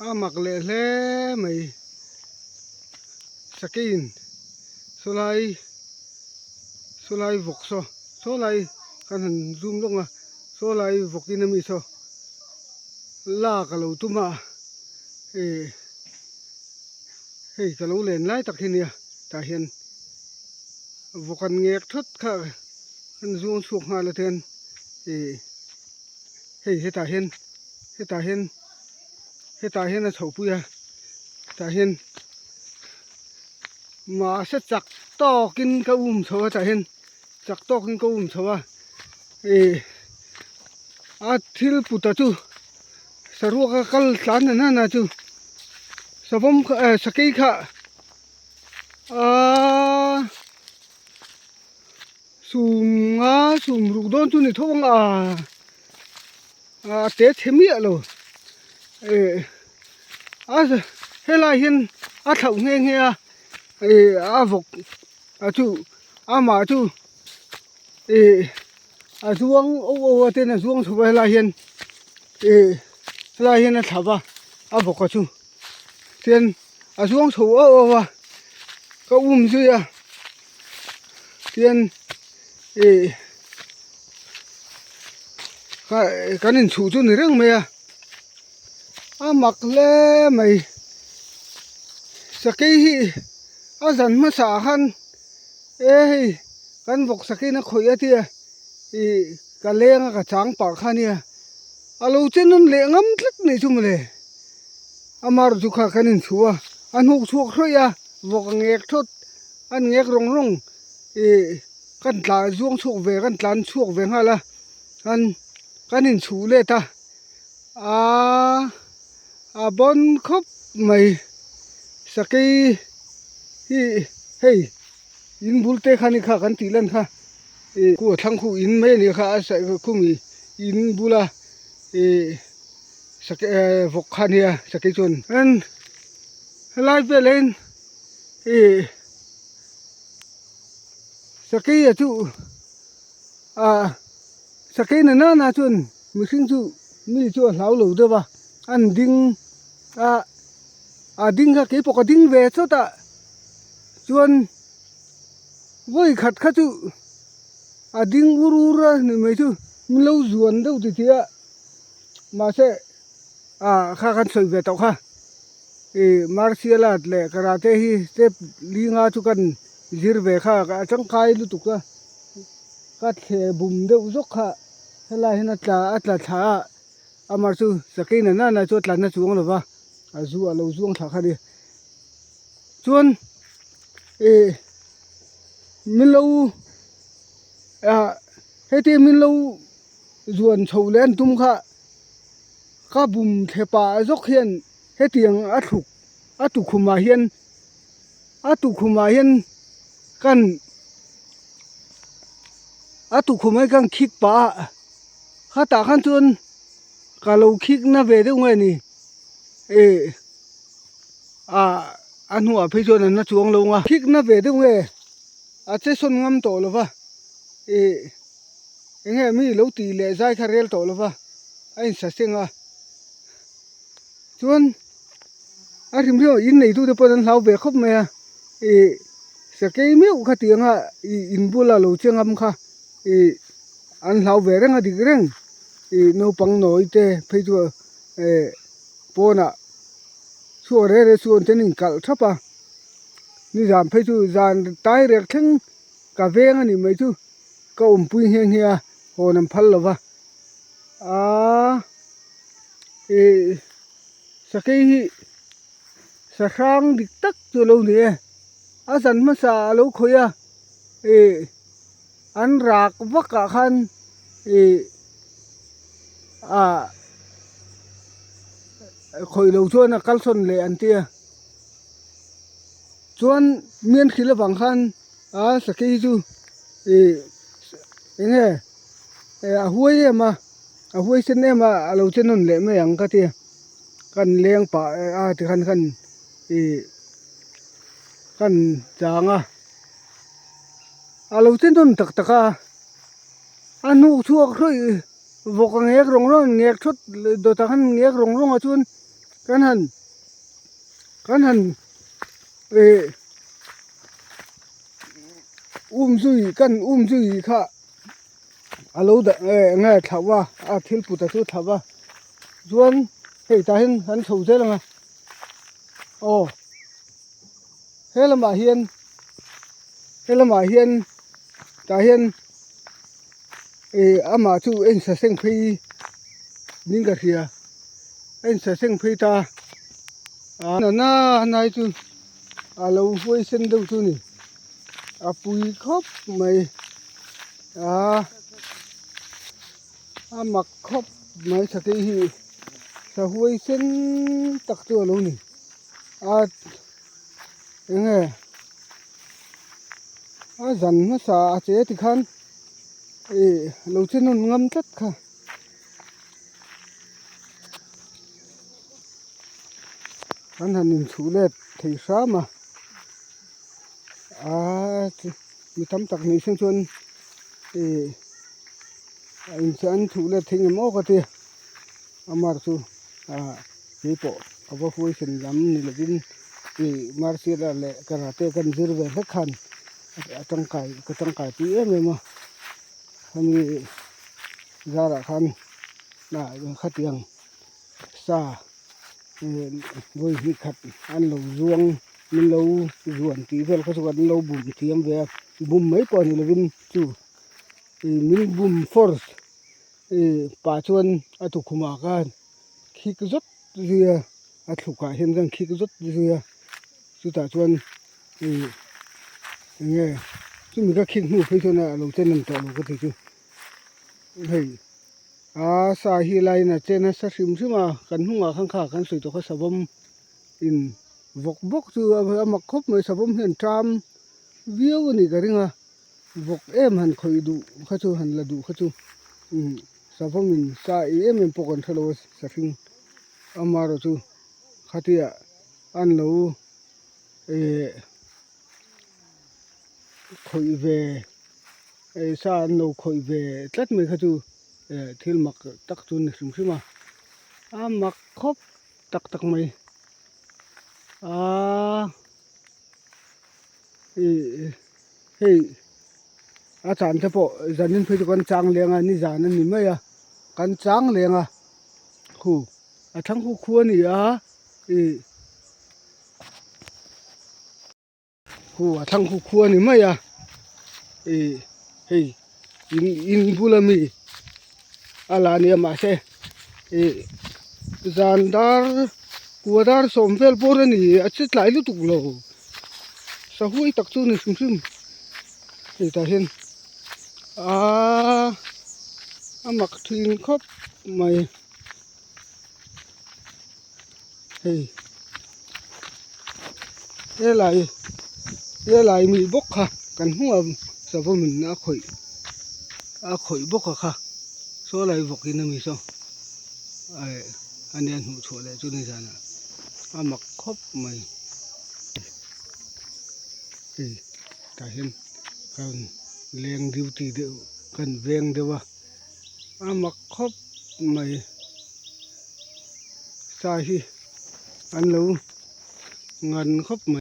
A mak leh hle mai sakeiin sawlai sawlai vawk saw sawlai kan han zoom lawk a sawlai vawk in ami saw lak a lo tum a ih hei ka lo len lai tak hi nia tah hian vawk an ngek thawt kha an zuang chhuak nghal a ten ih hei hetah hian hetah hian hetah hian a chhoh pui a tah hian mahse chak tawkin ka um chho a tah hian chak tawkin ka um chho a ih a thil put a chu saruak a kal tlan na na chu savawm kha eh sakei kha aaa sum nga sum ruk dawn chu ni tho ang a a te chhe miah lo eh a helai hian a thlauh nghe nghe a ih a vawk a chu amah chu ih a zuang auh auh a ten a zuang chho a helai hian ih helai hian a thla va a vawk a chu chuan a zuang chho auh auh a ka um zui a chuan ih kan inchhuh chu ni reng mai a a mak hle mai sakei hi a zan hmasa ah khan e hei kan vawk sakeiin a khawih a tia ih ka leng a ka chang pah kha ania a lo che nawn leh ngam tlat mai chu mawle amar chu kha kan inchhuh a a hnuk chhuak hrawih a vawk a ngek thawt a ngek rawng rawng ih kan tla zuang chhuak ve kan tlan chhuak ve nghal a kan kan inchhuh let a aaa a bawn khawp mai sakei hi hei in bul te kha ni kha kan tih lan kha ih khu a thlang khu in mai a nih kha a khumi in bula ih sakei eh vawk kha a nia sakei chuan an helai velah hian ih sakei a chu ah sakei na nana chuan mihring chu mi chu a hlau lo deuh a an ding a a ding kha keipawh ka ding ve chawt a chuan vawi khat kha chu a ding ur ur a ni mai chu min lo zuan deuh ti tih a mahse ah kha kan sawi ve tawh kha ih martial art leh karate hi step li nga chu kan zir ve kha a tangkai lutuk a ka thle bum deuh zawk kha helai hian a tla a tla thla a amah chu sakei na nana chu a tlan na chuang lova a zu a lo zuang thla kha a ni chuan ih min lo ah heti min lo zuan chho leh an tum kha ka bum thle pah zawk hian hetiang a thluk a tukhumah hian a tukhumah hian kan a tukhumah hian kan khik pah a khatah khan chuan ka lo khik na ve deuh nge ni ih ah a hnuah phei chuan an la chuang lo ang a khik na ve deuh nge a che sawn ngam tawh lo va ih eng nge mi lo tih leh zai kha rel tawh lo va a insa seng a chuan a hrim hrim ah in nei tute pawh an hlau ve khawp mai a ih sakei meuh kha tih anga ih in bula lo che ngam kha ih an hlau ve reng a dik reng ih naupang nawi te phei chu eh pawnah chhuak reh reh chuan ten inkalh thap a nizan phei chu zan tai rek thleng ka veng a nih mai chu ka awmpui nghe nghe a hawn an phal lo va aaa ih sakei hi sahrang dik tak chu a lo ni e a zan hmasa a lo khawih a ih an rak vak ah khan ih ah khawih lo chuan a kalsawn leh an ti a chuan mian hrilh avang khan a sakei chu ih eng nge a huai em a a huai sen em a a lo che nawn leh mai ang ka ti a kan leng pah a tikhan khan ih kan chang a a lo che nawn tak tak a a hnuh chhuak hrawih vawk a ngek rawng rawng a ngek thawt dawtah khan ngek rawng rawng ah chuan kan han. Kan han eh um zui kan um zui kha a lo dah eh eng nge thlauh a a thil put a chu thlauh a chuan hei tah hian an chho zel ang a aw he lamah hian he lamah hian tah hian ih amah chu a insaseng phei niin ka hria a insaseng phei ta a nana nai chu a lo huai sen deuh chu a ni a pui khawp mai a a mak khawp mai sakei hi sahuai sen tak chu a lo ni a eng nge a zan hmasa a che tikhan ih lo che nawn ngam tlat kha. An han inchhuh let thei hram a aaa mi tam tak ni seng chuan ih a inchhuh an chhuh let thei ngem aw ka ti a mar chu ah keipawh ka va huaisen lam ni lovin ih martial art leh karate kan zir ve hlek khan a tangkai ka tangkai pui em em a hemi zarah khan ah khatiang sa vawi hnih khat an lo zuang min lo zuan tih vel kha chu an lo bum thiam ve a bum mai pawh ni lovin chu ih min bum force ih pah chuan a tukhumah khan khik zawt zui a a thlukah hian khan khik zawt zui a chutah chuan ih eng nge chumi ka khik hnu phei chuan a lo che nem tawh lo ka ti chu hei. A sa hi laiin a che nasa hrim hrim a kan hnungah khan kha kan sawi tawh kha savawm in vawk bawk chu a mak khawp mai savawm hian ṭam viau a nih ka ring a vawk em han khawih duh kha chu han la duh kha chu umm savawm in sa ei em em pawh kan hrelo a sahring amaherawh chu khatia an lo eh khawih ve eh sa an lo khawih ve tlat mai kha chu eh thil mak tak chu a ni hrim hrim a a mak khawp tak tak mai aaa ih hei a chan te pawh zanin phei chu kan chang leng a nizan a ni mai a kan chang leng a khu a thlang khu khu a ni a ih. Khu a thlang khu khu a ni mai a ih hei in in bula mi a la nia mahse ih zan dar kua dar sawm vel bawr a ni a che tlai lutuk lo sahuai tak chu a ni hrim hrim hei tah hian aaa a mak thin khawp mai. Hei helai helai mi bawk kha kan hnungah savawm in a khawih a khawih bawk a kha saw lai vawk in ami saw eh ania hnuh chhuah leh chu ni zan ah a mak khawp mai hei tah hian kan leng duty deuh kan veng deuh a. A mak khawp mai sa hi an lo ngan khawp mai.